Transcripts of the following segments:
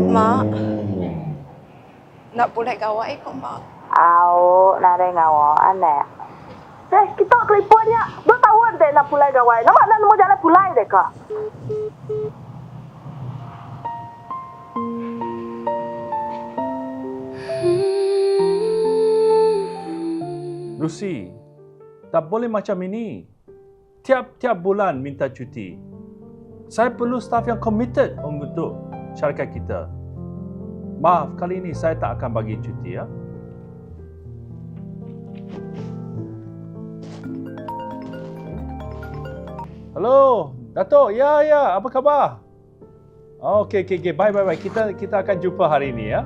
Mak. Enda pulai gawai ko mak. Au, nadai ngawa anak. Deh, kita kelipun nya. Dua taun deh enda pulai gawai. Nama enda nemu jalai pulai deh ka. Lucy, tak boleh macam ini. Tiap-tiap bulan minta cuti. Saya perlu staf yang committed untuk syarikat kita. Maaf, kali ini saya tak akan bagi cuti ya. Hello, Dato'. Ya, ya. Apa khabar? Okey, okey, okey. Bye, bye, bye. Kita kita akan jumpa hari ini ya.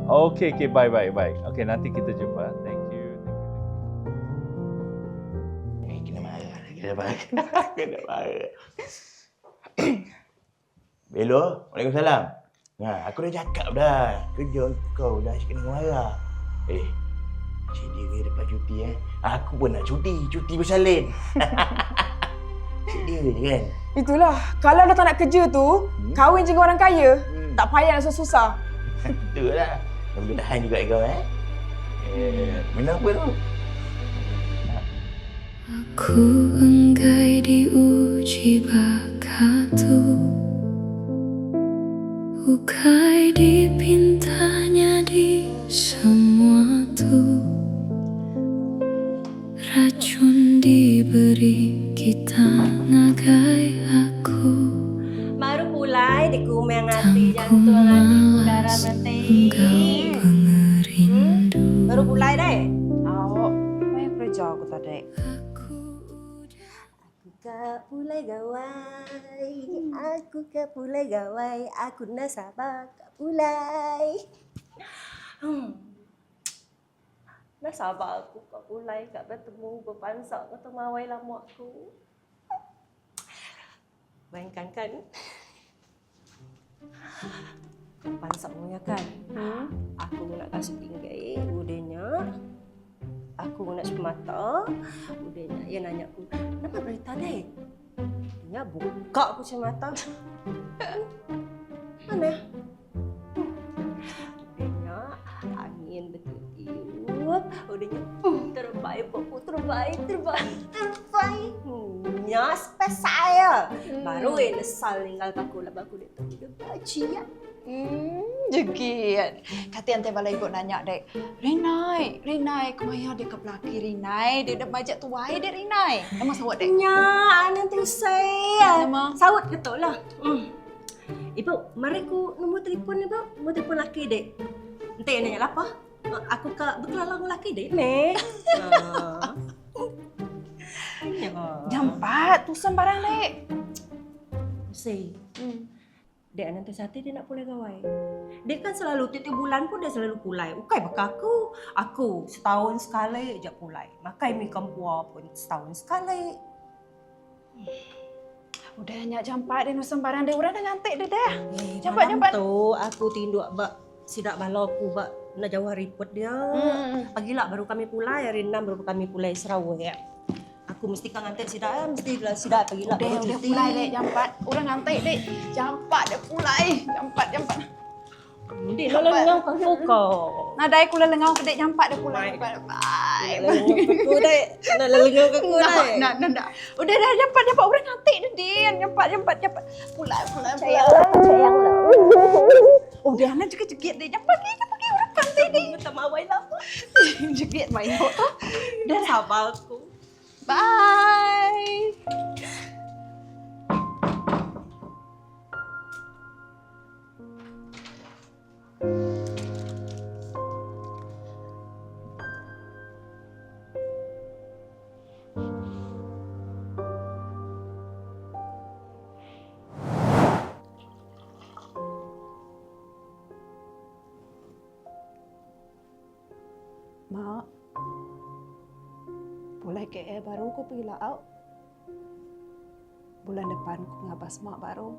Okey, okey. Bye, bye, bye. Okey, nanti kita jumpa. Thank you. Thank you. Eh, kena marah. Kena marah. Kena marah. Belo, Waalaikumsalam. Ha, aku dah cakap dah. Kerja kau dah asyik kena marah. Eh, cik dia ni dapat cuti eh. Aku pun nak cuti. Cuti bersalin. Cik dia je kan. Itulah, kalau dah tak nak kerja tu, kahwin je dengan orang kaya. Tak payah nak susah-susah. Betul lah. Dah boleh tahan juga kau eh. Eh, minum apa tu? Aku enggai diuji bakatu Ukai dipintanya di semua tu Racun diberi kita ngagai aku Baru pulai di kumeng ati Tang ku jantung ati darah malas mati. enggau pengerindu Baru pulai deh. Awak, main kerja aku tadi. Aku udah Aku ka pulai gawai, aku ka pulai gawai, aku nak sabar ka pulai. Nak sabar aku ka pulai ka bertemu berpansak ka temawai lama aku. Bayangkan kan. Pansak punya kan. Aku nak kasut tinggi, udahnya. Aku nak mata, udahnya. Ia nanya aku, kenapa berita dek? Dia buka aku mata. Mana? Udahnya angin bertiup, udahnya terbaik buatku terbaik, terbaik, terbaik. Nya spesial. Baru eh nesal tinggal aku lah aku dia tu dia baca. Jegit. Kata yang bala ibu nanya dek. Rinai, Rinai, kemaya dia ke belaki Rinai? Dia dah majak tuai dia Rinai. Nama sawat dek. Nya, anak tu saya. Nama? Sawat ketuk lah. Ibu, mari ku nombor telefon ibu. Nombor telefon laki dek. Nanti nanya lah apa? Aku ke berkelalang laki dek, nek. Ya. Jam 4, tusan barang dek. Si. Dek nanti sate dia nak pulai gawai. Dia kan selalu tiap-tiap bulan pun dia selalu pulai. Ukai baka aku. Aku setahun sekali je pulai. Makai mi kampua pun setahun sekali. Udah nyak jam 4 dia nusan barang dia. Orang dah ngantik dia dah. Eh, Cepat, malam cepat. tu aku tinduk bak sidak bala aku bak nak jauh report dia. Pagi lah baru kami pulai hari 6 baru kami pulai Sarawak. Aku mesti kan ngantik sidak eh, mesti lah sidak pagi lah Udah, baru udah cuti. pulai dek jam 4. Orang ngantik dek. Jam 4 dia pulai. Jam 4, jam 4. Dek lah lengau aku kau. Nadai kula lengau ke dek jam 4 dia pulai. Bye. Bye. Aku dek. Nak lengau aku Nak, dek. nak, nak, nak. Udah dah jam 4, jam 4. Orang ngantik dia, Din. Jam 4, jam 4, jam 4. Pulai, pulai, pulai. Sayang lah. Udah, nak juga jegit dek. Jam pagi, jam pagi. Orang ngantik dek. Tak mawai lah. Jegit main tu. Dah sabar aku. Bye. Mak, pulai KL baru ku pergi laut. Bulan depan ku ngabas mak baru.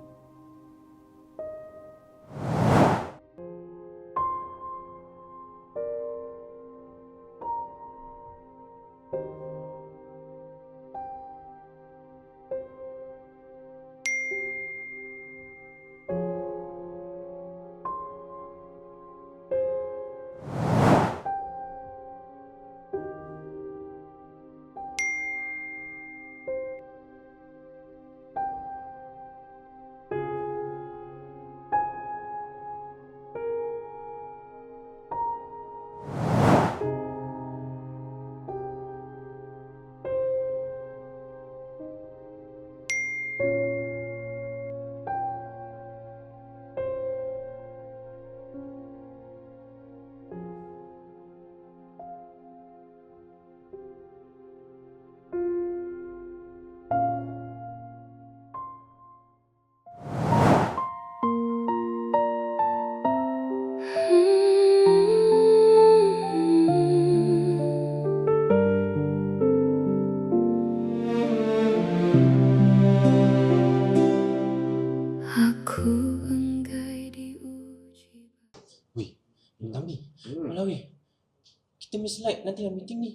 punya slide nanti dalam meeting ni.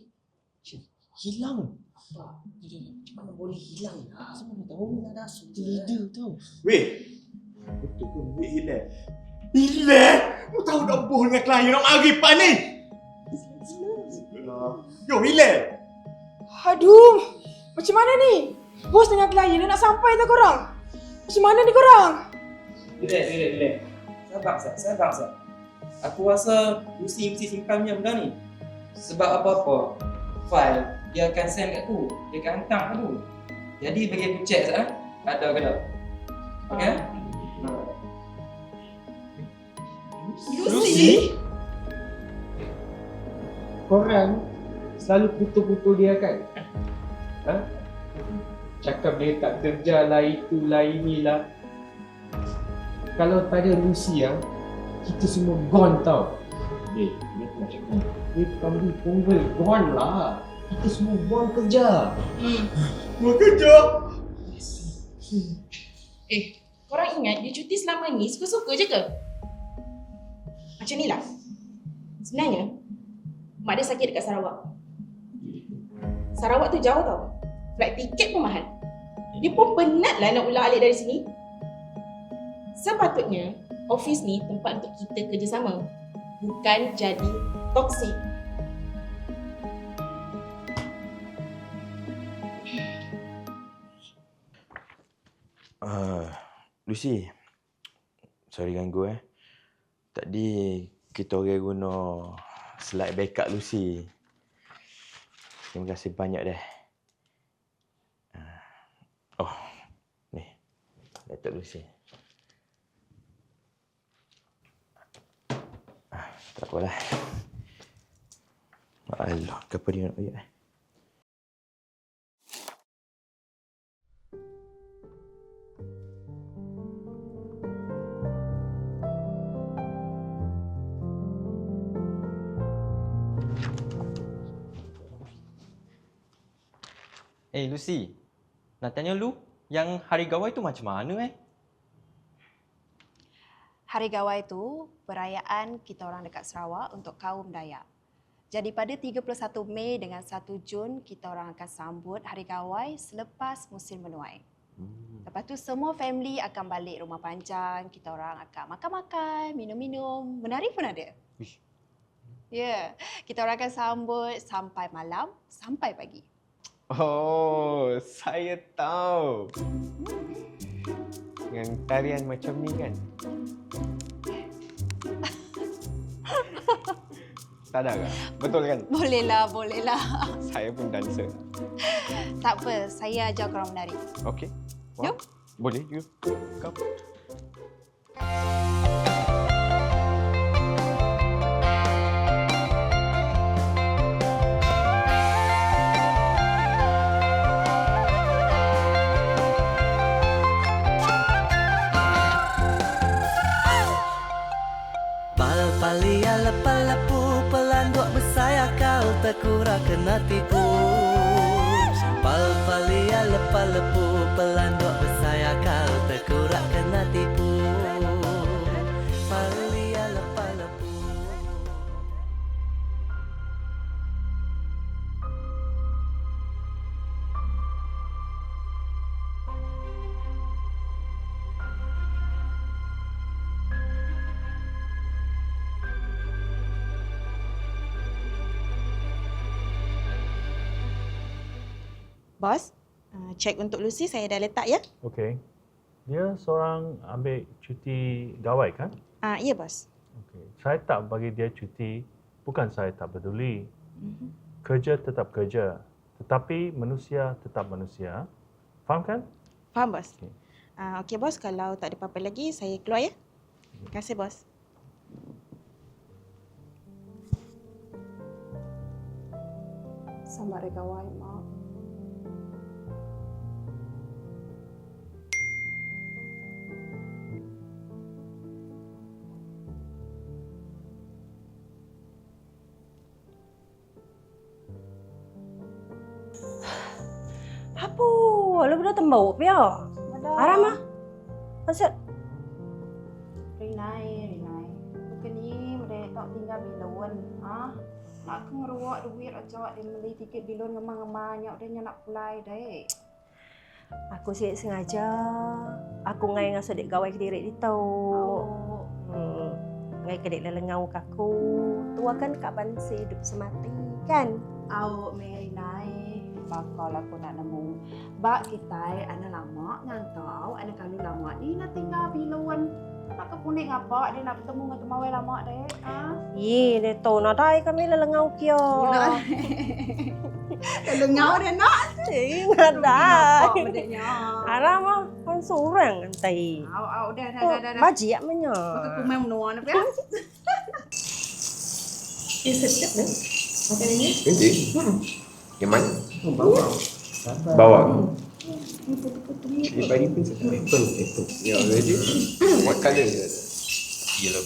Hilang. Apa? Macam mana boleh hilang? Saya mana tahu. Kita leader tau. Weh, betul ke duit hilang? Hilang? Mu tahu tak boh dengan klien nak mari pan ni? Yo, hilang. Aduh, macam mana ni? Bos dengan klien dia nak sampai tak korang? Macam mana ni korang? Relax, relax, relax. Sabar, Sat. Sabar, Sat. Aku rasa Lucy mesti simpan punya benda ni. Sebab apa-apa, file dia akan send kat aku. Dia akan hantar kat aku. Jadi bagi aku check Sat, eh? Ada ke tak? Okay? Ha. Lucy? Korang selalu putus-putus dia kan? Ha? Cakap dia tak kerja lah, itulah, inilah. Kalau tak ada Lucy ah, kita semua gone tau. Eh, dia tak cakap. Dia kambing punggol, gone lah. Kita semua buang kerja. Mu kerja. Eh, korang ingat dia cuti selama ni suka-suka je ke? Macam ni lah. Sebenarnya, mak dia sakit dekat Sarawak. Sarawak tu jauh tau. Flight tiket pun mahal. Dia pun penat lah nak ulang alik dari sini. Sepatutnya, office ni tempat untuk kita kerjasama. Bukan jadi toksik. Lucy, sorry ganggu eh. Tadi kita orang guna slide backup Lucy. Terima kasih banyak deh. Ah, Oh, ni. Laptop Lucy. Ah, tak apalah. Alah, kenapa dia nak royak eh? Eh Lucy, nak tanya lu, yang hari gawai tu macam mana eh? Hari Gawai tu perayaan kita orang dekat Sarawak untuk kaum Dayak. Jadi pada 31 Mei dengan 1 Jun kita orang akan sambut Hari Gawai selepas musim menuai. Lepas tu semua family akan balik rumah panjang, kita orang akan makan-makan, minum-minum, menari pun ada. Ish. Ya, yeah. kita orang akan sambut sampai malam, sampai pagi. Oh, saya tahu. Dengan tarian macam ni kan? Tak ada ke? Betul kan? Bolehlah, bolehlah. Saya pun dancer. Tak apa, saya ajar korang menari. Okey. Wah. Jom. Boleh, you. Come. Tekura kena tipu. Pal palia lepa lepu pelanduk besar akal tekura kena tipu. Palia lepa lepu. Bos, cek untuk Lucy saya dah letak ya. Okey. Dia seorang ambil cuti gawai kan? Ah, ya bos. Okey. Saya tak bagi dia cuti, bukan saya tak peduli. Kerja tetap kerja. Tetapi manusia tetap manusia. Faham kan? Faham bos? Okey. Okey bos, kalau tak ada apa-apa lagi saya keluar ya. Terima kasih bos. Selamat Hari Gawai, Mak. Apa? Lu benda tembok pia. Aram ah. Pasal Rinai, Rinai. Bukan ni mereka tak tinggal bilun. Ah. Nak ke ngeruak duit aja dia meli tiket bilun ngemah-ngemah nya udah nya nak pulai deh. Aku sik sengaja. Aku ngai ngasuh dek gawai kediri ditu. Oh. Hmm. Ngai ke dek lelengau ke aku. Tua kan kaban sehidup semati kan? Au meh Rinai. Bakal aku nak nemu. Ba kitai anak lama ngantau anak kalu lama ni nak tinggal bilun. Nak ke punik ngapa dia nak betemu dengan temawai lama dek. Ha? Ye, dia tu nadai kami lelengau kia. Lelengau dia nak. Eh, nadai. Bedeknya. Aram ah, kan seorang nanti. Au au dah dah dah dah. Bajik menya. Maka kumai menua nak ya. Eh, sedap dah. Makanannya. Ini? Yang mana? Oh, bawang. Bawang. Cili padi pun sedap. Apple, apple. Ya, ready? What colour is it? Yellow.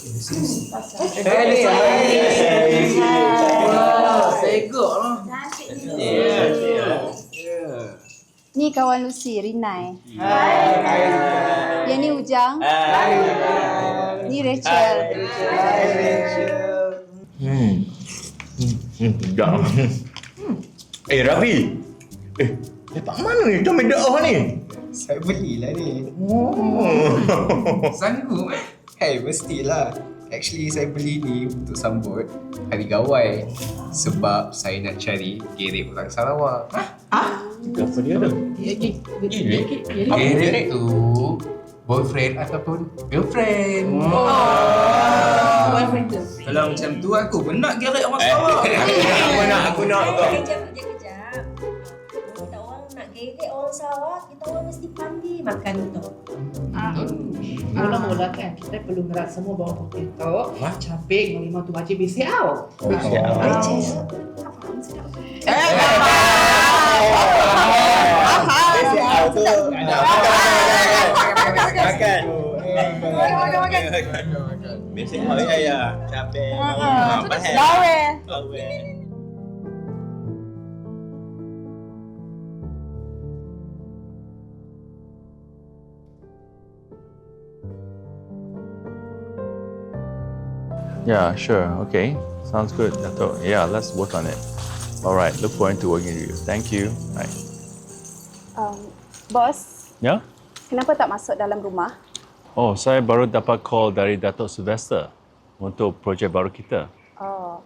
Wah, segok lah. Yeah. Ni kawan Lucy, Rinai. Hai. Yang ni Ujang. Ni Rachel. Sedap. Eh, Rafi. Eh, dapat mana ni Tommy Doh ni? Saya belilah ni. Oh. Sanggup eh? Hey, mestilah. Actually, saya beli ni untuk sambut Hari Gawai. Sebab saya nak cari gerek orang Sarawak. Apa dia tu? Gerek tu boyfriend ataupun girlfriend. Oh. Boyfriend girlfriend. Kalau macam tu aku pun nak gerek orang Sarawak. Aku nak, aku nak. Kejap, kejap, kejap. Kita orang nak gerek orang Sarawak, kita orang mesti pandai makan tu. Mula-mula kan kita perlu ngerat semua bawang putih tu, cabai dengan limau tu wajib BCL. Makan. Makan, makan, makan. Basic ya ya. Cabai. Bawang. Bawang. Yeah, sure. Okay. Sounds good, Dato. Yeah, let's work on it. All right. Look forward to working with you. Thank you. Bye. Bos, Yeah? kenapa tak masuk dalam rumah? Oh, saya baru dapat call dari Dato Sylvester untuk projek baru kita. Oh.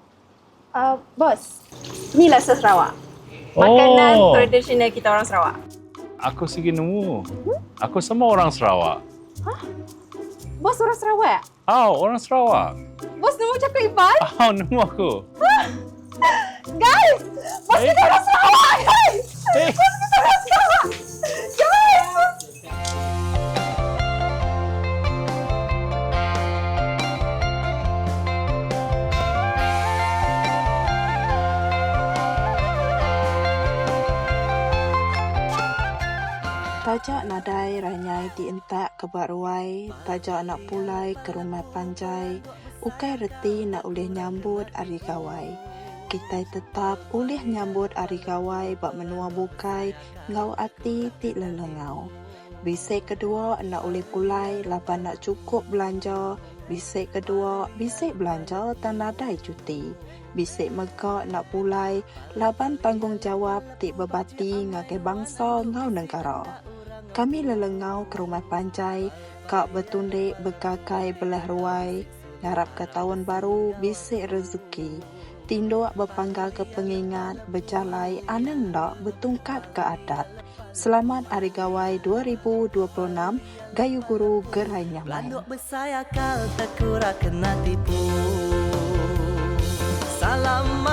Bos, ni laksa Sarawak. Makanan Oh. tradisional kita orang Sarawak. Aku sigi nemu. Aku semua orang Sarawak. Bos orang Sarawak? Oh, orang Sarawak. Bos nemu cakap Iban? Oh, nemu aku. Guys, bos kita orang Sarawak, guys. Eh. Bos kita orang Sarawak. Guys. Tajak nadai ranyai dientak ke baruai, tajak nak pulai ke rumah panjai, ukai reti nak ulih nyambut ari gawai. Kita tetap ulih nyambut ari gawai bak menua bukai, ngau ati ti lelengau. Bisik kedua nak ulih pulai, laban nak cukup belanja, bisik kedua bisik belanja tan nadai cuti. Bisik megak nak pulai, laban tanggungjawab ti bebati ngagai bangsa ngau negara. Kami lelengau ke rumah panjai, kak bertundik berkakai belah ruai, ngarap ke tahun baru bisik rezeki. Tinduk berpanggal ke pengingat, berjalai anang nak bertungkat ke adat. Selamat Hari Gawai 2026, Gayu Guru Gerai Nyamai. Pelanduk besar akal tekura kena tipu. Salam.